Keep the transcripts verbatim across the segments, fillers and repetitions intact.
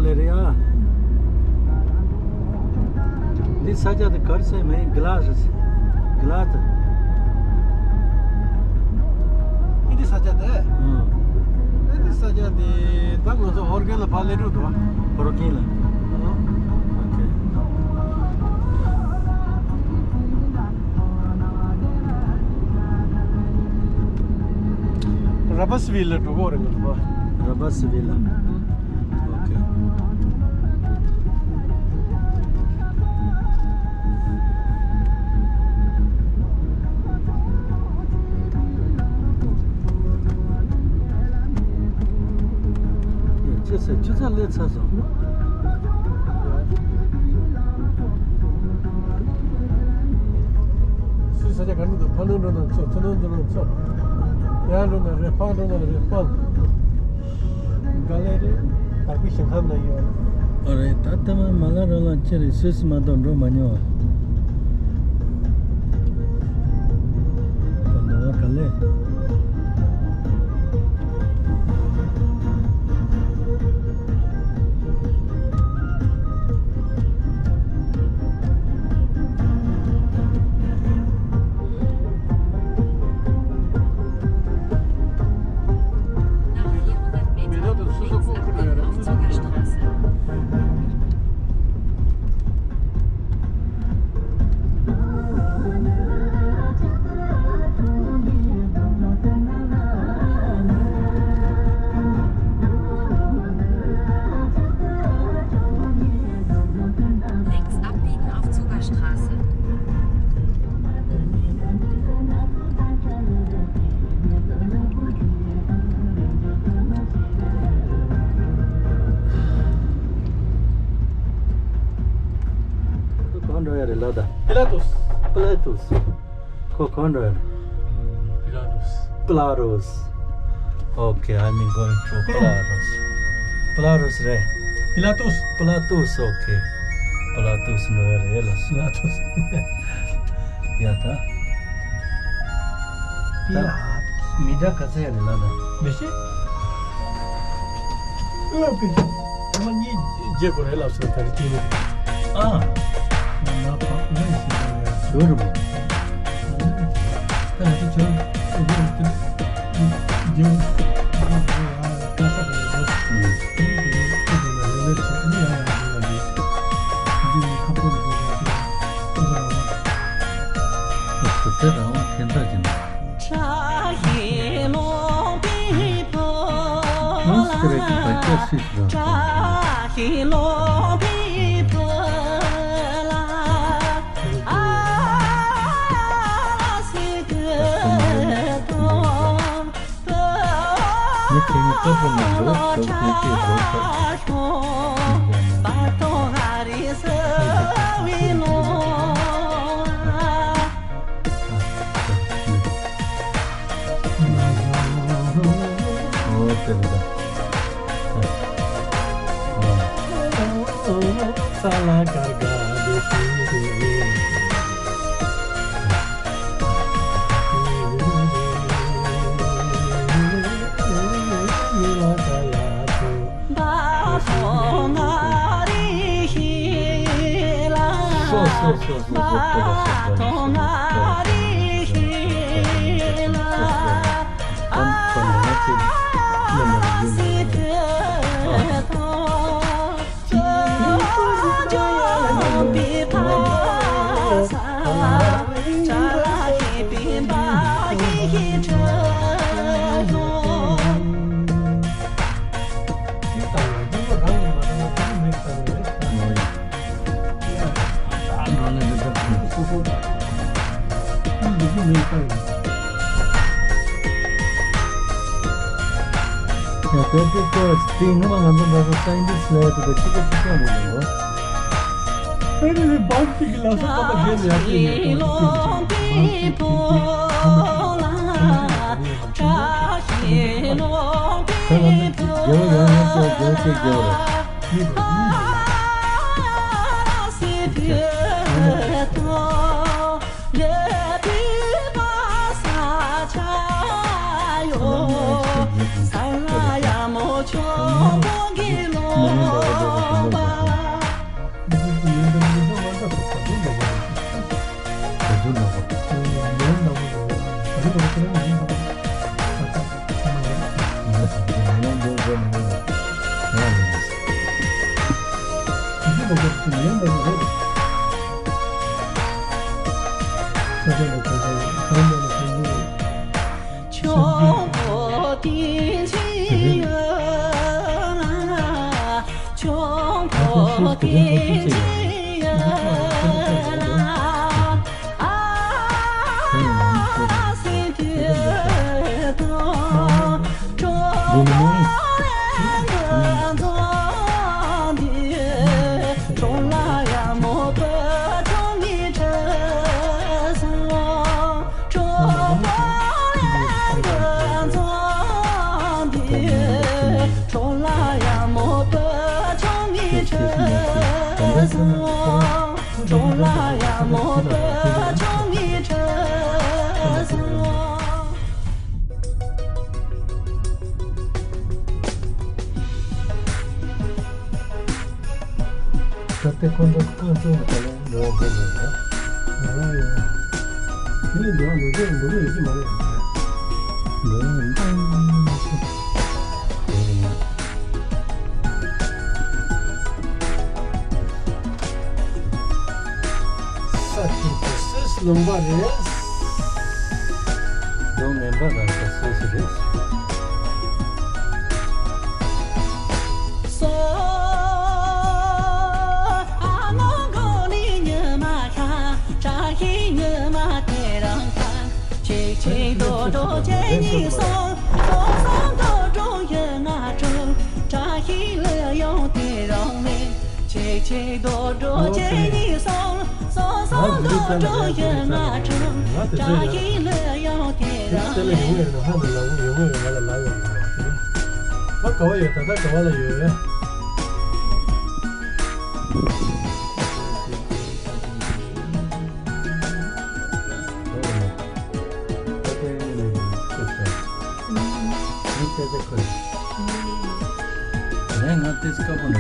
ལེ་རེད་ཡ། འདི་ས་ཆ་དེ་ག་རེ་ཟེར་མིང་། གི་ལ་སི། གི་ལ་སི། ཨེ་འདི་ས་ཆ་དེ། ཨང་། ཨེ་འདི་ས་ཆ་དེ་ད་ང་ཚོ་ཧོར་གན་ལ་ཕར་སླེབས་འགྲོ་འདུག་ཧོར་གན་ལ། ཨང་། ཨོ་ཁེ། ར་བ་སི་ཝི་ལ་འགྲོ་གི་རེད་ང་ཚོ། ར་བ་སི་ཝི་ལ། ཨོ་ཁེ། ཡ། ཅི་ཟེར། ཆུ་ཚ་སླེབས་ཚར་སོང་། སུ་ས་ཆ་ག་འདྲ་འདུག་ཕ་ནང་འགྲོ་ན་ཚོ། ཚོ་ནང་འགྲོ་ན་ཚོ། ཡར་འགྲོ་ན་རེད། ཕར་འགྲོ་ན་རེད། ཕར། ག་ལེ་རེད། དྭགས་པོའི་ཞིང་ཁམས་ན་ཡོད། ཨ་རེད། ད་ལྟ་མ་མ་ལ་རོ་ལ་ཅི་རེད། སུད་སི་མ་གཏོགས་འགྲོ་མ་མྱོང་བ། ད་ནོར་བ་ག་ལེ། Nach vierhundert Metern links abbiegen auf Zuckerstraße. Links abbiegen auf Zuckerstraße. གང་འགྲོ་ཡ་རེད་ལ་ད། པི་ལ་ཏུས། པི་ལ་ཏུས། ཁོ་གང་འགྲོ་ཡ་རེད། པི་ལ་ཏུས། པི་ལ་རུས། Okay, I'm going to Belarus. Belarus རེད། པི་ལ་ཏུས། པི་ལ་ཏུས། Okay. པི་ལ་ཏུས་འགྲོ་ཡ་རེད་ལ། པི་ལ་ཏུས། ཡ་ད། པི་ལ་ཏུས། མི་འདྲ་ག་ཚད་ཡ་རེད་ལ་ད། མི་ཤེས། ལོ་པི། ཨ་མ་གཉིས་རྗེས་གོ་རེད་ལབ་སོང་ད་རེས་དེ་ནི། ཨ། ང་མ་ཕ་ང་ཡི་སྲིད་པ་ཡ། ཞོར་རུ། ད་ང་ཚོ་ཆོས་ཨུ་ཚུགས་ཏུ་རྒྱུ་ཀ་ས་ག་ཡོད། ཨུ་ཚུགས་ཏུ་ལ་ཡོད་ལེར་ཆེ་ཨ་ནི་ཡ་ཡ་འདི་ལ་འདི་འདི་ནི་ཁ་པོ་རུ་འདུག་ཡ་ཅིག་ཨུ་ཚུགས་རང་དབང་། ཨུ་ཚུགས་ཏུ་རང་དབང་ཁྱེད་འདྲ་ཅིག་ན། Translated by Jesse Brown. ཡང་དེ་དུས་ཀྱི་དེའི་སྔོན་མ་ང་ཚོ་འདྲ་བོ་སའེན་ཊིསཊ་ལབ་ཡ་དེ་དག་གཅིག་པ་གཅིག་རྐྱང་རེད་ལོ། ཨེ་རེད་རེད། འབའ་ཞིག་གི་ལ་སོགས་པ་དགེ་ལ་ཡག་པོ་ཡོད་དོ། ཅིག་ཅིག་ཅིག་འབའ་ཞིག་གི་ཁམས་པ་ཅིག་ཅིག་ཁམས་པ་ཅིག་ཅིག་ཁམས་པ་ཅིག་ད་ང་ཚོ་རྒྱལ་བ་ཡང་ཡང་བསྐྱར་རྒྱལ་བ་བསྐྱར་རྒྱལ་བ་རེད། ད་ལྟ་ཁོང་ཚོ་རྐང་བཙུགས་ནས་ད་ལན་འགྲོ་བ་འགྲོ་དགོས་རེད། འགྲོ་བ་ཡོད། དེ་ལས་འགྲོ་བ་འགྲོ་རྒྱུ་འགྲོ་རྒྱུ་ཡོད་ཀྱི་མ་རེད། འགྲོ་བ་ཡོད། ས་ཀྱི་སོ་སོའི་ལུང་པ་རེད། གདོང་ངན་པ་རང་ས་སོ་སོ་རེད། ད་ག་བ་ཡོད། ད་ལྟ་ག་བ་ལ་ཡོད། དེ་བ་ལ་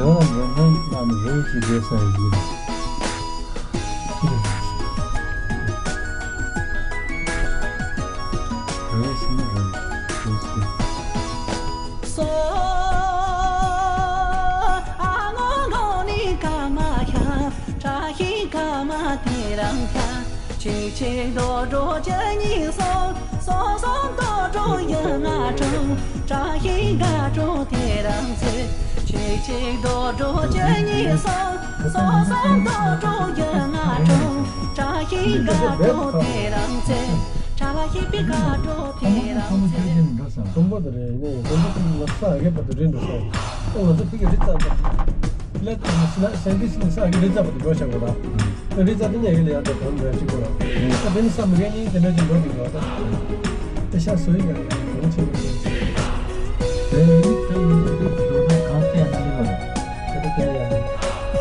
ཡོང་མཁན་རྣམས་རོལ་ཞིག་བསྡད་ས་ཡིན། རོལ་ཞིག་ན་རོལ་ཞིག་དང་པོ་དེ་རེད། ཡིན་ནའི་དང་པོ་དེ་ལ་ས་རྒྱས་པ་དེ་རེད་འགྲོ་ས། ཨ་ང་ཚོ་ཕ་གི་རི་རྩ་དེ་ནས་ཡང་ལ་སའི་ཊིསི་ནས་ས་གི་རི་རྩ་བར་དུ་འགྲོ་བྱ་དགོས་ར། རི་རྩ་དེ་ནས་ཡིན་ལ་ཡང་དེ་གོམ་ར་གཅིག་པོ་ར། ད་དེ་ནི་ས་མི་ག་ནི་དེ་འདྲ་ཅིག་འགྲོ་དགོས་ར། དེ་ཤ་སོ་ཡི་ཡང་ཡང་གོང་ཆེན་པོ་ཡིན། དེ་ནི་དེ་ཡིན་དུས་འགྲོ་ས་གང་ཚེ་ཡང་ན་ལི་བ་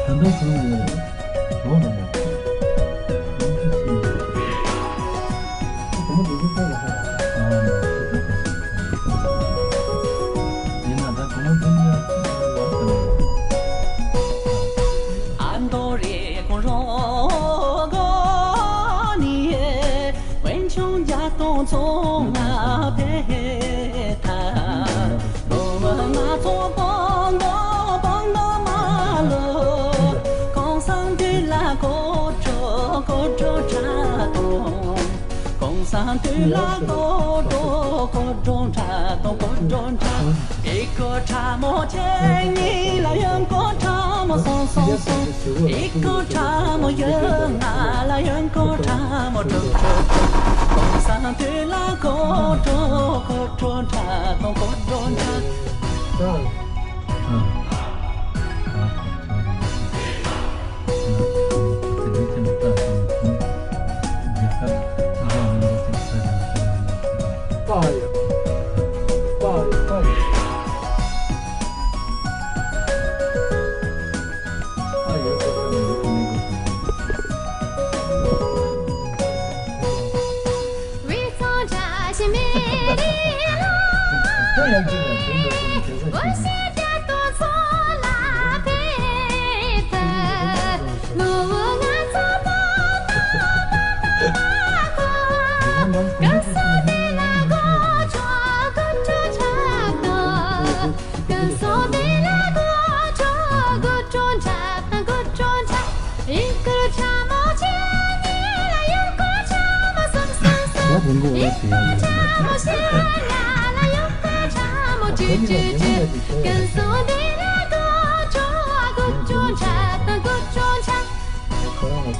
རེད། དེ་ལྟ་དེ་ནི་ཡང་ད་འདོད་བྱུང་ཡོད་རེད། ཇོ་ལ་ནས་ཡོང་གི་ཤེས་ཡོད། ཁོ་མོ་འདུག་གི་ལྟ་བ་ཧ་ལ་ཨ་ཡིན་ན་ད་ཁོ་མོ་འདུག་ཡ་ལ་ལ། ཨ་མདོ་རེ་ཀོ་རོ་གོ་ནི། ཁོ་རང་ལ་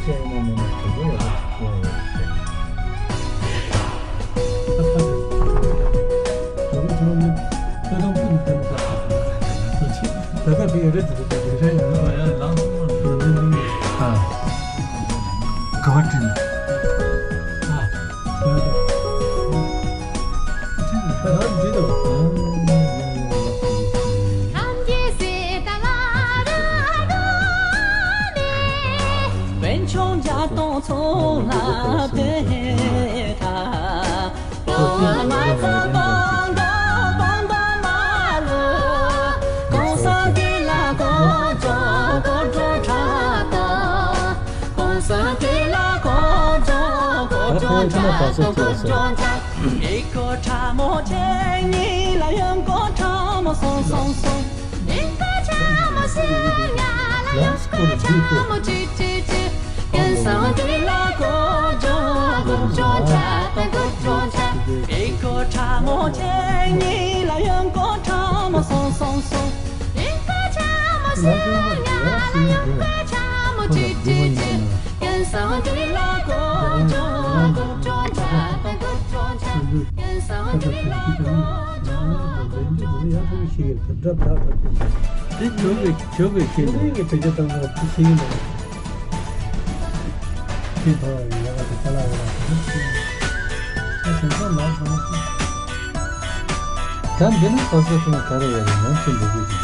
སྐད་ཡིན་ན་མིན་ན་དྲི་བ་ཡག་པོ་ཅིག་བཤད་ཡོད་རེད། ད་ལྟ་བི་ཡོད་རེད་དེ་དེ་རེད་ཡང་ཡང་ལངས་སོང་། ཨ། ག་བ་དྲིན། ཨ། ད་ད་འདི་དང་། དེ་ཇོ་བོས་ཇོ་བོས་ཤེས་ན། དེ་ཕར་ཡང་ལ་དེ་ཁ་ལག་ཡོད་ལ། ད་འདི་ན་ཁོ་ཚོ་ཁོ་ན་ག་རེ་ཡོད་རེད། ང་ཚོ་འདི་གུ་ཅིག་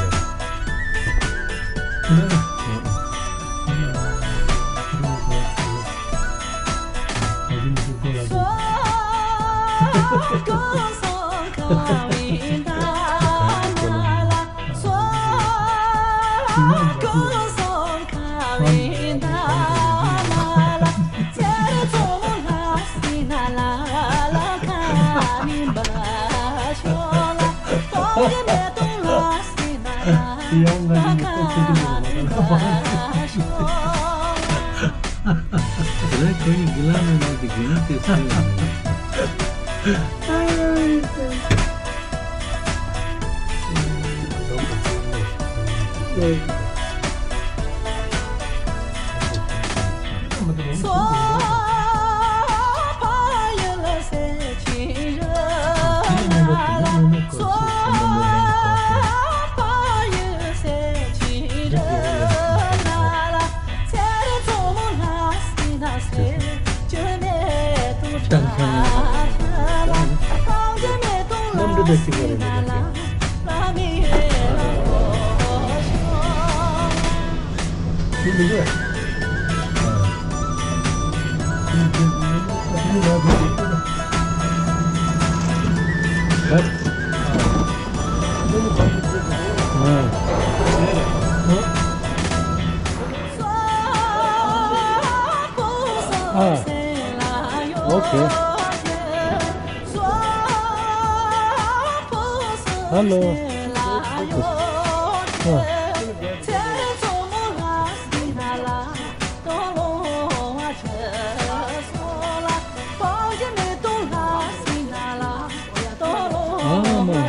ཡོད་རེད། དེ་ལ་ཁྱོད་ཉིད་གི་ལ་ནང་ནས་དེ་གི་ན་དེ་སུ་ཡོད་ནས། ཨ། ཨོ་ཁེ། ཧ་ལོ། ཨ། ཨ་མ།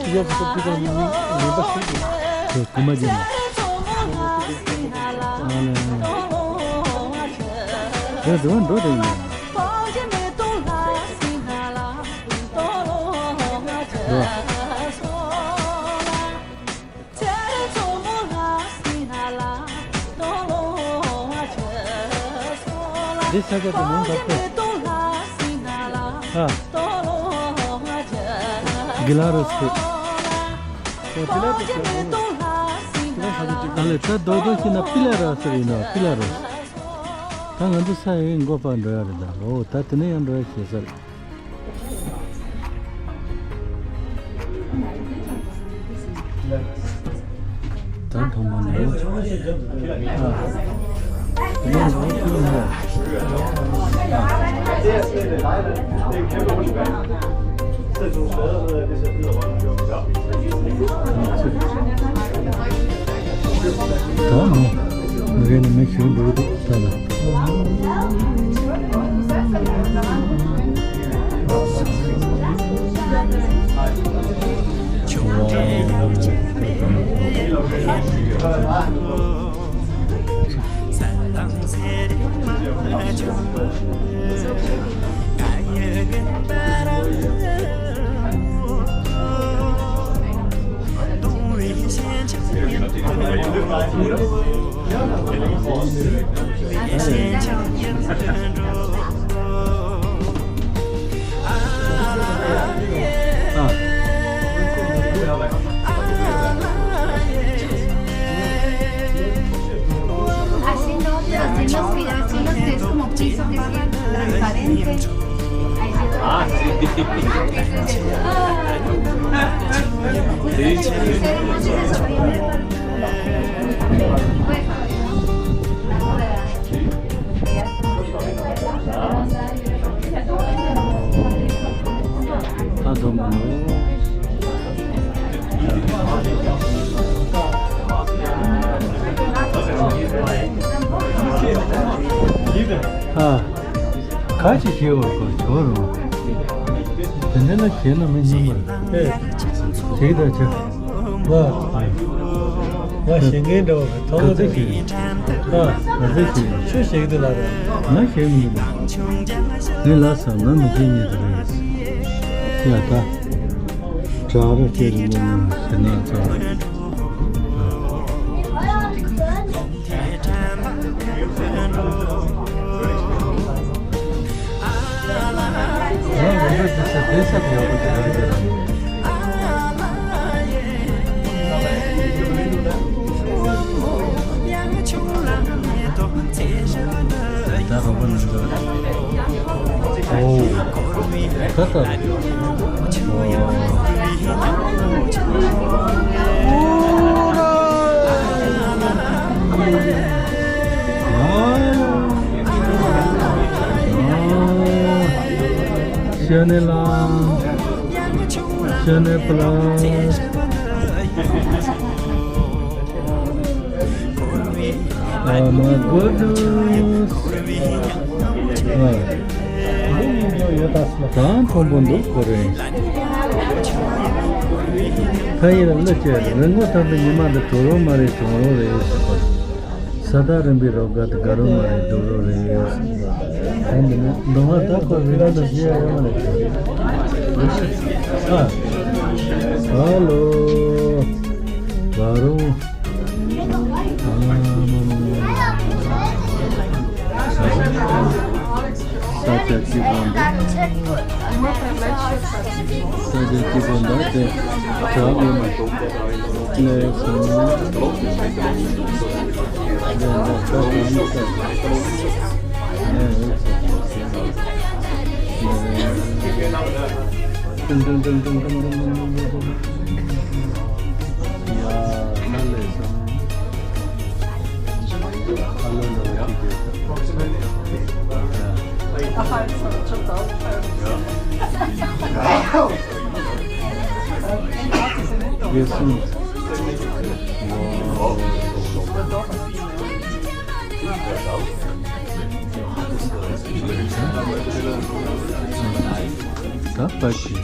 ཡག་པོ་ཐུག་ཐུག་ཡིན་པ་ཞིག་རེད། ཁོ་རྐུན་མ་བརྒྱབ་ནས། ཨ་ལས། རེད་འགྲོ་འགྲོ་དེ་ཡིན། འགྲོ། འདི་ས་ཆ་དེ་མིང་ག་ཚོད། ཨ། གི་ལ་རུ་སི། ཨ་ལེ་ད་རྡོག་རྡོག་ཤི་ན་པི་ལ་རུ་སི་ཡིན་ནོ་པི་ལ་རུ་སི། ད་ང་ཚོ་ས་ཡི་མགོ་པ་འགྲོ་ཡ་རེད་ད། ཨོ་ད་དེ་ནས་ཡང་འགྲོ་ཡ་ཤེས་ས་རེད། ད་མཐོང་མ་མྱོང་། ཨ། དེ་ནས་འགྲོ་ཐུབ་མ་རེད། ཨ། ད་མོ། མི་རེ་ནས་མི་ཞིག་འགྲོ་གི་འདུག་ད་ལ། Así no, pero así nos queda, así nos queda como piso que es transparente. ཨ་དོ་མ་ནོ། ཨ། ག་ཅི་ཞེས་བར་གོ་ཇོ་རུ། དེ་འདྲ་ན་ཞེས་ན་མི་སྙན་པར། ཨེ། ཅིག་ད་ཆ། ང་། ང་ཞེ་ངན་འདྲ་བ་མཐོང་གི་འདུག་ཨ། ག་ཚོད་ཞེས། ཁྱོད་ཞེ་གི་འདུག་ལ་རེད། ང་ཞེ་གི་མི་འདུག་ངས་ལ་ས་ང་མི་ཤེས་ཉེ་དུ་རེད། ཡ་ད། བྲག་རི་སྐྱེས་རི་མོ་ནང་ཞེ་ན་ཚ། ད་རོགས་པ་ནང་འདྲ། ཨོ། ད་ལྟ། ཨོ། ཤ་ནེ་ལ། ཤ་ནེ་པ་ལ། Oh my goodness. ཨ། ད་མཐོན་པོ་འདུག་ཁོ་རེ། ཕ་ཡི་ལ་ལ་ཅེ་རི་ངོ་ཐང་དུ་ཉི་མ་འདི་གྲོ་རོ་མ་རེད་གྲོ་རོ་རེད་ཟེར་པ། ས་ཐག་རིང་པའི་རོ་དགའ་དུ་དགའ་རོ་མ་རེད་སྡུག་རོ་རེད། ཨ་འདི་ནི་མདོ་སྔགས་ད་ཁོ་རི་ར་དུ་བཞེས་ཡ་ཡོད་མ་རེད། ཨ། ཧ་ལོ། དགའ་རོ། ས་ཆ་སྐྱིད་པོ་འདུག་ས་ཆ་སྐྱིད་པོ་འདུག་དེ་བྲག་ཡོད་མ་གནས་སོང་། ལས་ལས་ད་དེ་ཡིན་ས་གནས་ཡོད་སོང་། ཏུང་ཏུང་ཏུང་ཏུང་ཏུང་ཏུང་ཏུང་ཏུང་ཏུང་། ཡ་ད་ལས་སོང་། ད་ཕ་གི།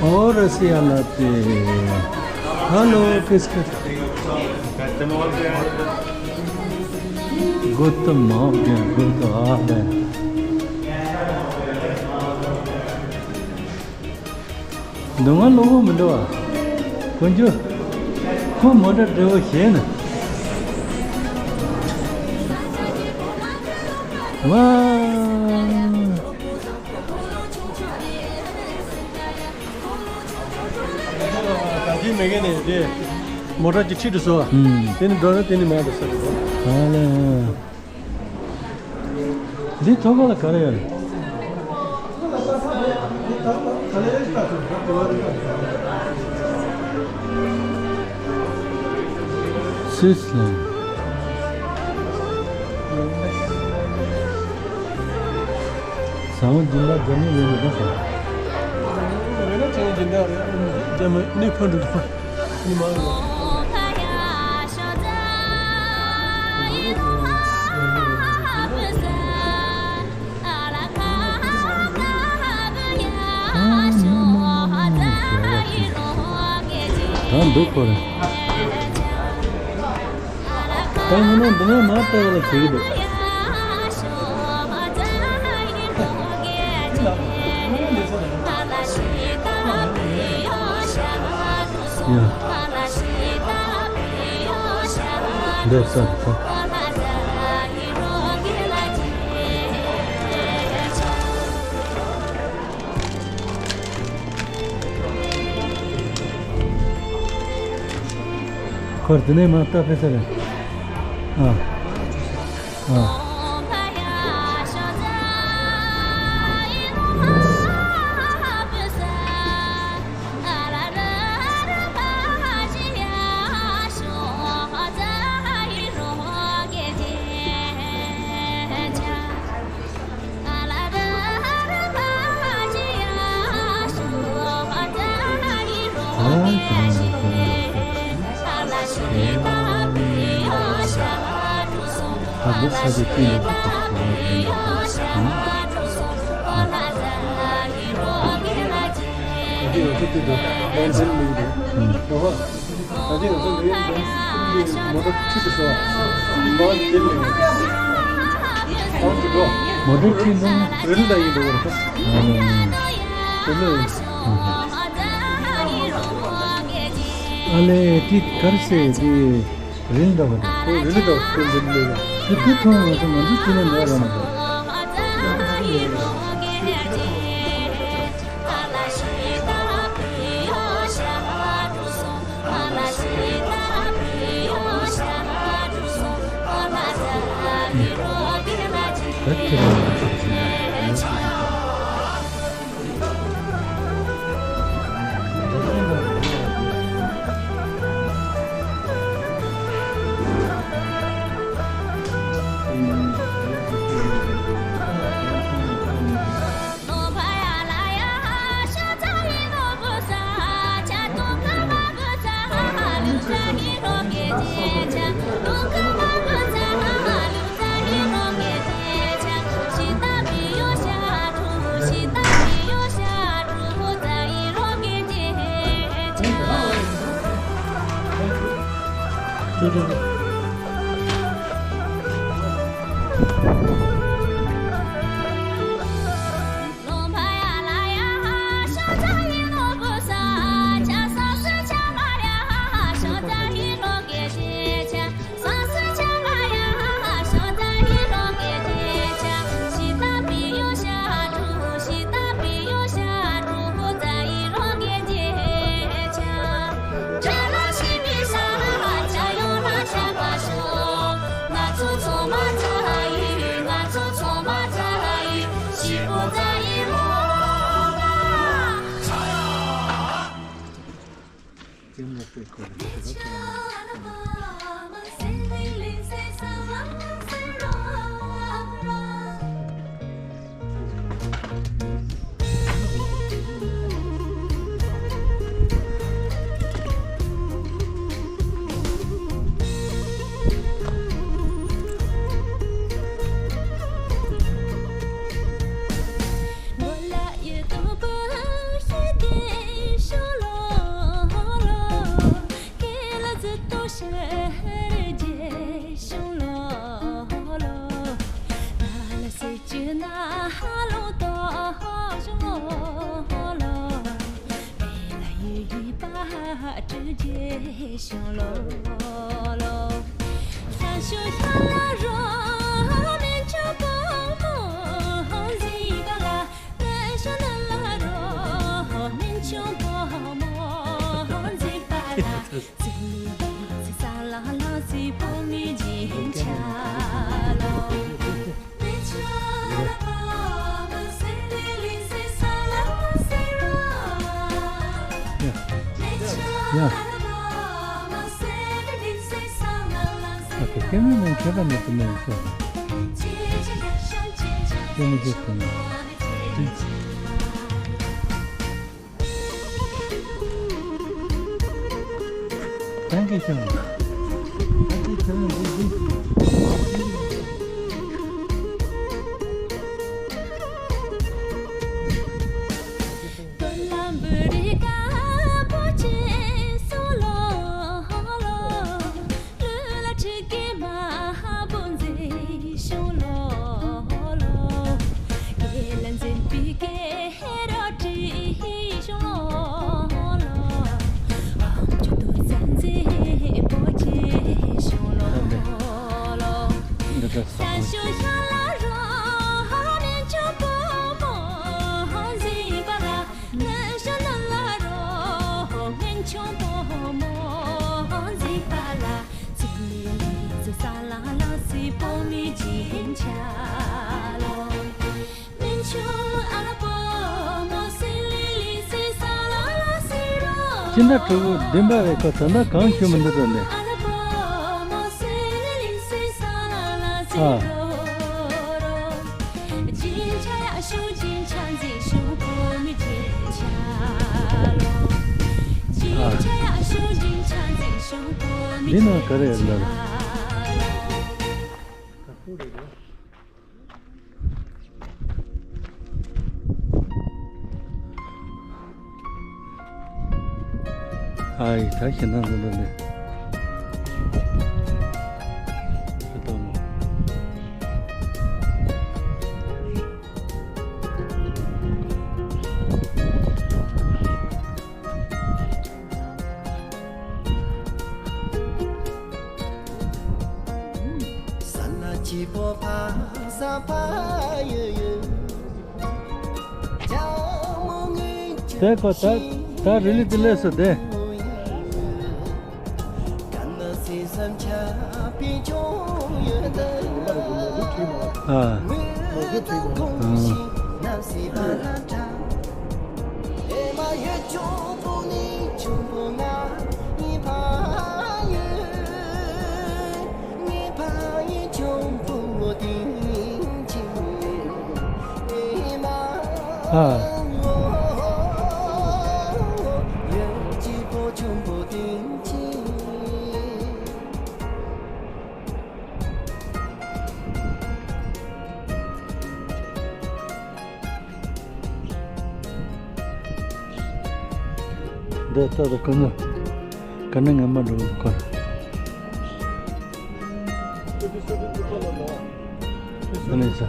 Ahora sí, háblate. Hello, ¿qué es que? Guten Morgen, guten Abend. འདི་ང་གློ་བུར་མི་འདུག་བ། དཀོན་མཆོག་ཁོ་མོ་ཊ་བདེ་བོ་བྱས་ན། ཝ། ད་ཅི་མེད་མཁན་ནས་དེ་མོ་ཊ་ཅིག་ཁྲིད་དུ་སོང་བ། ཨུམ། དེ་ནི་འགྲོ་ན་དེ་ནི་མ་འགྲོ་ས་རེད། ཨ་ལས། འདི་ཐོག་ཁ་ལ་ག་རེ་ཡོད་རེད། སུད་སི་ལན། ཟ་འོང་སྦྱིན་བདག་རྒྱ་མི་ཡོད་མི་འདུག་ཟེར། ཡོད་ན་ཁྱེད་ནི་སྦྱིན་བདག་རེད། རྒྱ་མི་ནི་ཕོན་འགྲོ་འདུག་ནི་མ་ཡོད། ད་འདུག་ཁོ་རེ། ད་ངོ་མ་འདི་ནས་མར་ལྟ་བ་ལ་བྱེད་ཀྱི་འདུག་ཡ། འདི་ས་ཐོ། ཁོར་དེ་ནས་མ་ལྟ་ཕེ་ས་རེད། ཨ། ཨ། ད་ཅི་ང་ཚོ་འདི་ལན་ཚན་མི་འདུག་ཨ་ཅེ་ང་ཚོ་འདི་ལན་ཚན་མོ་ཊ་ཁྲིད་དུ་སོང་། མ་དེ་ལས་ཨང་ཅི་འགྲོ། མོ་ཊ་ཁྲིད་ན། རི་ལ་ཡིན་འགྲོ་བར། ཨ་ལས། རི་ལ་ཡིན། ཨ་ལས་དེ་གར་སེ་དེ་རི་ལ་འདྲ་བ་དང་། ཁོ་རི་ལ་འདྲ་བ་ཁོ་འདི་ལས་ཡ། དེ་དེ་མཐོང་ང་ཚོ་ང་ཚོ་ཅི་ན་འདྲ་ར་མ་འདུག་ཡ། ཨ་ཁུ་སྐྱེ་མི་མང་ཁྱད་པར་ནས་དུ་མེད་ཤོག་སྐྱེ་མི་ཤེས་ཀྱི་ན། Thank you so much. སྤྱི་ཟླ་དྲུག་པ་བདུན་པ་རེད་ཁོ། ད་ལྟ་གང་ཞུ་མི་འདུག་དོན་ནི། ཨ། འདི་ནང་ག་རེ་ཡོད་ལ། ཨའི་ད་ཤི་ན་འདི་འདི་འདི། ཤི་ཏོ་མོ། དེ་ཁོ་ད་ད་རི་ལི་དེ་ལས་སུ་དེ། ཨ། ཨ། འདི་ལྟ་དང་ཀུན་ནས་ཀུན་ནས་ངན་པ་འགྲོ་གི་འདུག་ག་ཨ་ནི་ས།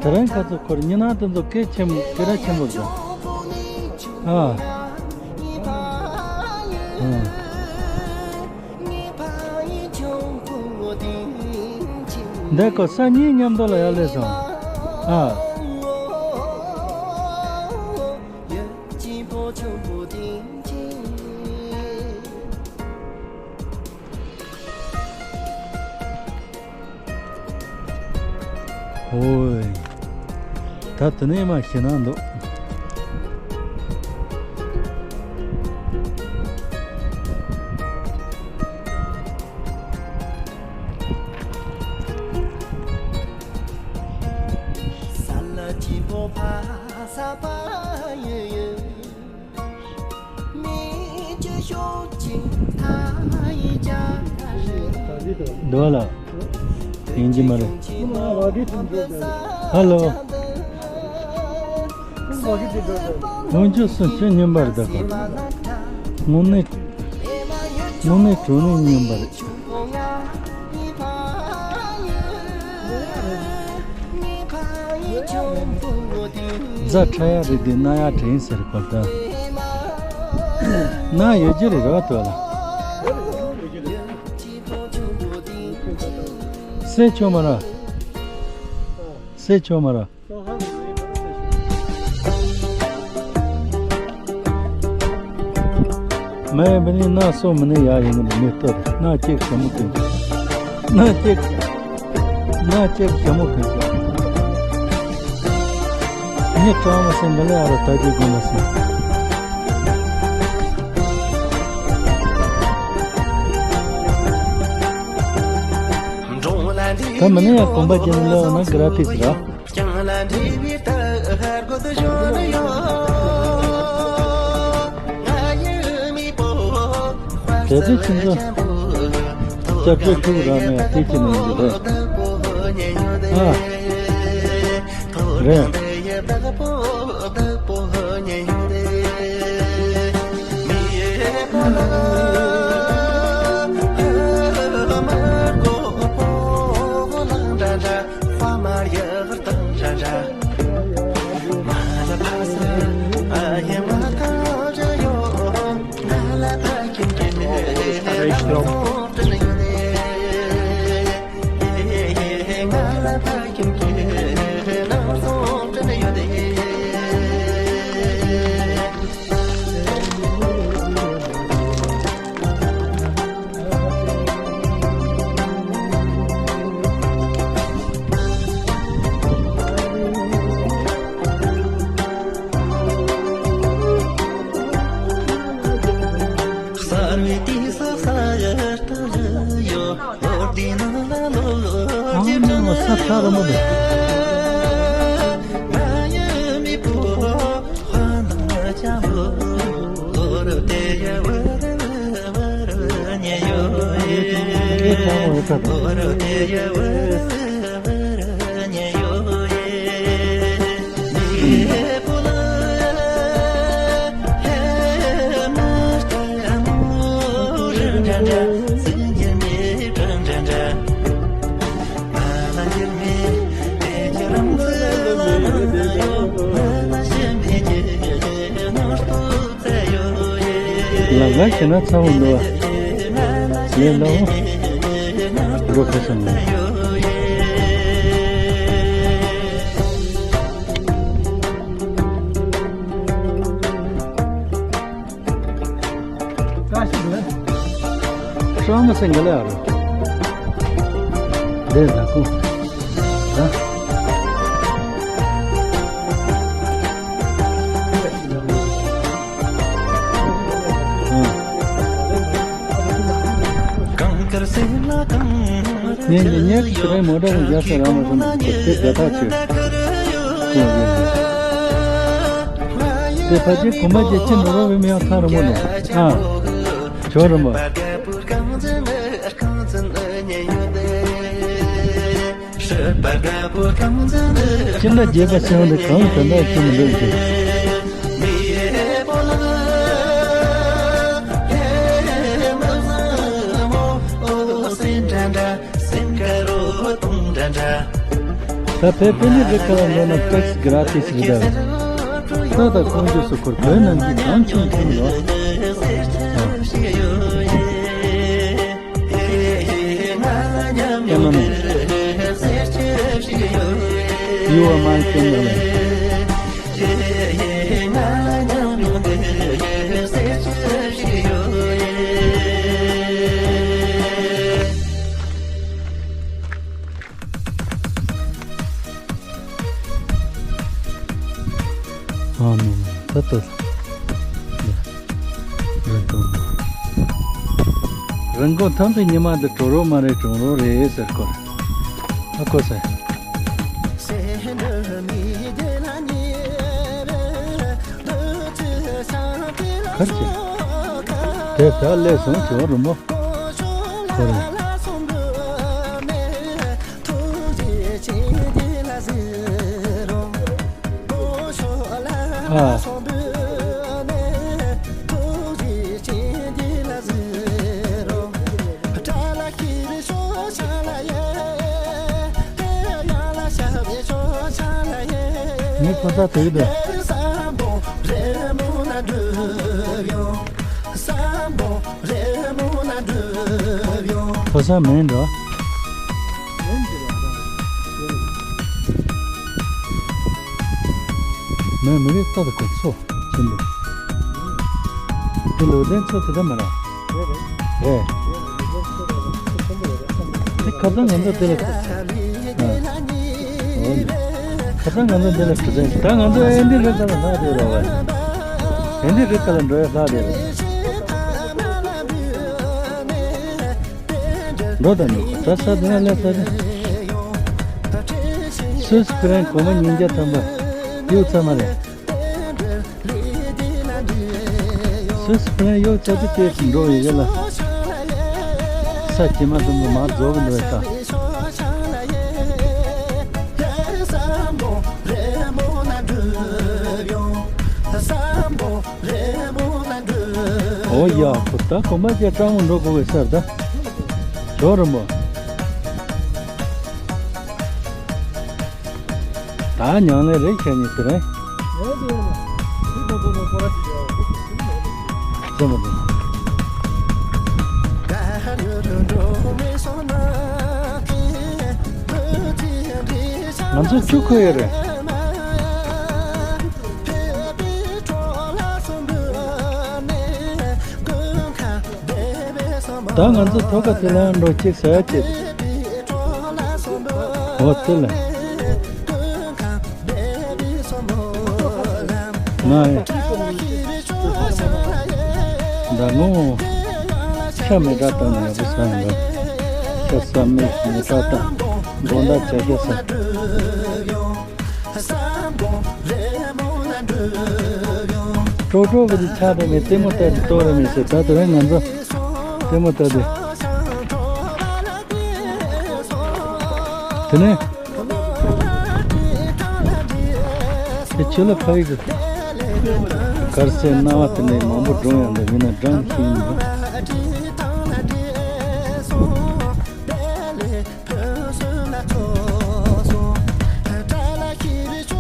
དེ་རིང་ཁ་ཚོ་ཁོར་མྱི་ནང་དེ་ཚོ་སྐད་ཆེན་པོ་སྐད་ར་ཆེན་པོ་རེད། ཨ། ཨ། འདི་ཀོ་ས་གཉིས་མཉམ་དུ་ལ་ཡར་སླེབས་སོང་། ཨ། ཨོའི། ད་དེ་ནས་མ་ཤེས་ན་འདུག་འདུག་ལ། ཡིན་གྱི་མ་རེད། ཧ་ལོ། སྔོན་ཆད་སུ་ཁྱོད་སྨྱོན་པ་རེད་ད་ག་དངོས་གནས། དངོས་གནས་དྲང་གནས་སྨྱོན་པ་རེད། རྫ་ཕྲ་ཡག་རེད་དེ་སྣ་ཡག་དྲན་ཟེར་བར་ད། སྣ་ཡོད་རྒྱུ་རེད་ར་བ་ལ། སེ་ཆོ་མ་ར། སེ་ཆོ་མ་ར། མེ་བི་ནི་ན་སོ་མི་ནི་ཡ་ཡིན་ནི་མེ་ཏོ་རེ་ན་ཅེག་ཞྭ་མོ་ཀུན་ཅེག་ན་ཅེག་ན་ཅེག་ཞྭ་མོ་ཀུན་ཅེག་ནི་ཀྲང་མ་སེ་འདི་ལ་ཡ་ར་ད་ཅེག་གོ་མ་སེ། ད་མི་ནི་ཡ་གོམ་པ་ཅན་ལ་ན་ག་ར་ཏི་སི་ར། རྐྱང་ལ་འདྲེས་པའི་རྟགས་དགོད་བཞིན་ཡོད། ང་ཡི་མིག་པོ་དཔའ་རྩལ་ཆེན་པོ། སྐྱབས་བཅོལ་ཕྲུ་གུ་རང་ནས་དེ་ཅི་ནས་འདི་རེད། ཨ། རེད། ཨ་མ་ས་ཐག་རིང་པོ་འདུག་ལ་ལ་ཞེ་ན་ཚ་བོ་འདུག་བ། ལས་ལ་འོ། འགྲོ་ཁ་སང་ལ། བཀྲ་ཤིས་བདེ་ལེགས། བཀྲ་མ་སེང་ག་ལ་ཡ་རོ། བདེ་ལ་ཀུ། ད། ངས་ཉེ་ཉེ་གི་ཁྱེད་རའི་མོ་ཊ་རུ་རྒྱག་ས་རང་མ་སོང་ན་དེ་དགའ་ཐག་ཆོད། ཁོ་ཡིན། ཕ་ཆེ་གོ་མ་ཆེ་ཁྱི་ནོར་བའི་མི་ཡང་ཐང་རིང་མོ་ནོ། ཨ། ཇོ་རིང་མོ། ཁྱི་ན་རྒྱས་པ་སེང་དེ་གང་དེ་འདྲ་ཁྱི་མི་འདུག་ཅིང་། ད་ཕེ་ཕེ་ནི་རི་ཁ་ལ་འགྲོ་ན་ཏེག་སི་ག་ར་ཏི་སི་རེད་ད། ད་ད་ཁོང་ཚོས་སུ་ཁུར་བོད་ནང་གི་གང་ཆུང་ཆུང་ལོ། ཨ་ནི། ཡུ་བ་མང་ཆེན་ནང་ལ། ཨ་མ་མ་ད་ལྟ་རིན་གོང་རིན་གོང་ཐམས་ཅད་ཉི་མ་འདི་གྲོ་རོ་མ་རེད་གྲོང་རོ་རེད་ཟེར་གོ་ཨ་ཁོ་ཟེར། གར་གྱི་དེ་ད་ལས་སོང་ཇོ་རིན་མོ་ཁོ་རེད། ཨ། ངས་ཁོ་ཚ་དེ་གི་དེ། ཕོ་གསར་མིན་འགྲོ། མེད་མི་རིགས་ཏོག་ཏུ་གོ་ཚོ་ཆེན་པོ། དེ་ལོ་ལྡན་ཚོ་དེ་ད་མ་ར། རེད། དེ་ཁ་སང་ང་ཚོ་དེ་ལ་ཁ། ཁ་སང་ང་ཚོ་འདི་ལ་ཁྲི་སེང་ད་ང་ཚོ་ཨེ་འདི་རི་ཁ་ལ་ལྷག་དེ་རོ་བ། ཨེ་འདི་རི་ཁ་ལ་འགྲོ་ཡ་ལྷག་དེ་རེད། འགྲོ་དང་ནི་ད་ས་དེ་ན་ལ་ས་དེ། སུས་ཁི་རན་གོ་མ་ཉིན་རྒྱ་ཐམ་པ་ཡུག་ཚ་མ་རེད། སུས་ཁི་རན་ཡོག་ཚ་དེ་དེ་འགྲོ་ཡི་ག་ལ། ས་ཀྱི་མ་དུ་མ་མ་རྫོགས་གི་འགྲོ་ཡ་ད། ཨོ་ཡ་ཁོ་ད་གོམ་པ་ཅན་སྤྲང་མོ་འགྲོ་དགོས་པའི་སར་ད། ཇོ་རིན་མོ། ད་ཉང་ལེ་རེད་ཁྱེད་གཉིས་ཟེར་རེད། ཙམ་མ་ཙམ། ང་ཚོ་བཅུ་ཁོ་ཡོད་རེད། ད་ང་ཚོ་ཐོག་ཁ་དེ་ལ་འགྲོ་གཅིག་ཟ་ཡ་གཅིག་ཨོ་དེ་ལ། ང་ཡ། ད་ངོ་ཆ་མེ་དྲག་བཏང་ནས་ཡག་པོ་ཟ་ཡིན་པ། ཆ་ས་མེ་མེ་དྲག་བཏང་། དགོང་དག་བྱ་རྒྱ་ཟ། ཀྲོ་ཀྲོ་གི་ཆ་རེ་མེད་ལྟད་མོ་ལྟ་དེ་ལྟོ་རེ་མེད་ཟེར་ད་དེ་རིང་ང་ཚོ་ལྟད་མོ་ལྟ་དེ། དེ་ནས་དེ་ཆུ་ལ་ཕ་ཡི་གི་གར་སའི་སྣང་བ་དེ་འདྲའི་མང་པོ་སྒྲོན་ཡོང་འདུག་ཡིན་ན་སྦྲང་ཤིང་ཡིན་པ།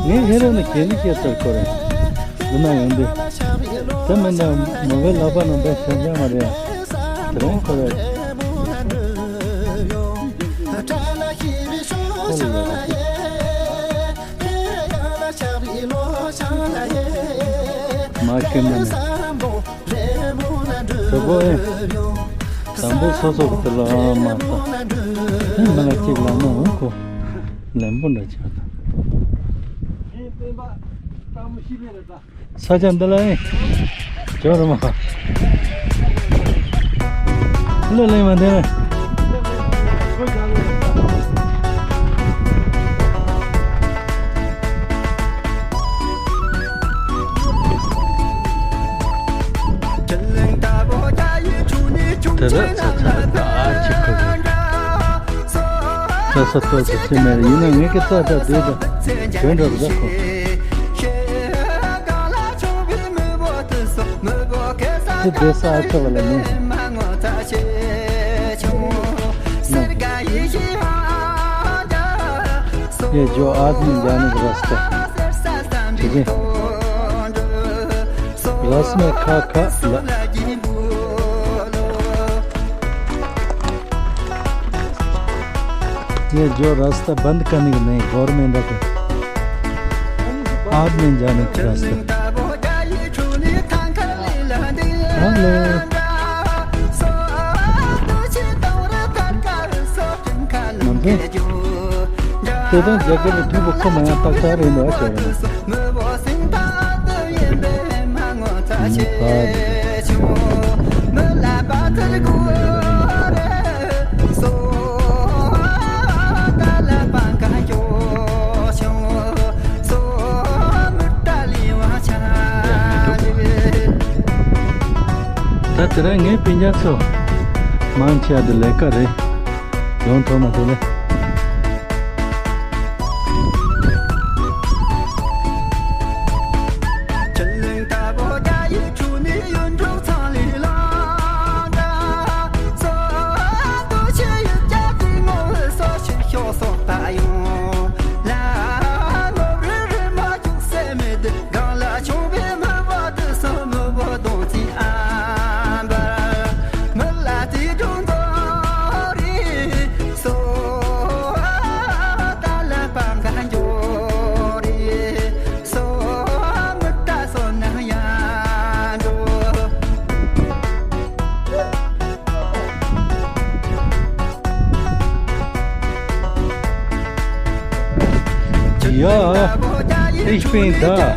ངས་ཧེ་ར་ནི་གལ་ལི་སྐྱེས་ཚར་ཁོ་རེད། འདི་ན་ཡོང་དུས། དེ་མིན་ན་མོ་བའི་ལག་པ་ནང་པའི་ཤ་འཇམ་མ་རེད། དེ་རིང་ཁོ་རེད། ཁོ་ལ་ཡོད་རེད། མ་ཁྱེར་མ་ནི། དེ་གོ་ཨེ། དང་པོ་སོ་སོ་གི་དེ་ལ་མ་ལྟ། དེ་མི་ལ་གཅིག་ལ་མ་འོང་ཁོ། ལན་པོ་འདྲ་བྱས་དང་། ས་ཆ་འདི་ལ་ཨེ། ཇོ་རུ་མ། ལོ་ལེ་མ་འདི་ལ། དེ་ར་ཚ་ཚ་ད་ཨ་ཅི་ཁོ་གི་ཚ་ས་ཐོག་ཏུ་ཅི་མེད་ཡིན་ན་ངས་ཀྱི་རྩ་ད་དེ་ད་དོན་འདྲ་བཟའ་ཁོ། དེ་དེ་ས་ཨ་ཆ་བ་ལ་ནི། ये जो आदमी जाने का रास्ता, ठीक है? रस्म खा खा ल- ये जो रास्ता बंद करने का नहीं, गवर्नमेंट का आदमी जाने का रास्ता। हेलो। नंदे। དེ་དང་རྒྱ་གར་གྱི་ཐུག་པ་ཁོ་མ་ཡང་ཏག་ཏག་རེད་འདུག་ཟེར་བ་ནི། ད་དེ་རིང་ངའི་སྤུན་ཀྱག་ཚོ་མང་ཆེ་བ་དེ་ལས་ཀ་རེད། ཡོང་ཐུབ་མ་ཐུབ་ལ། Ja, ich bin da.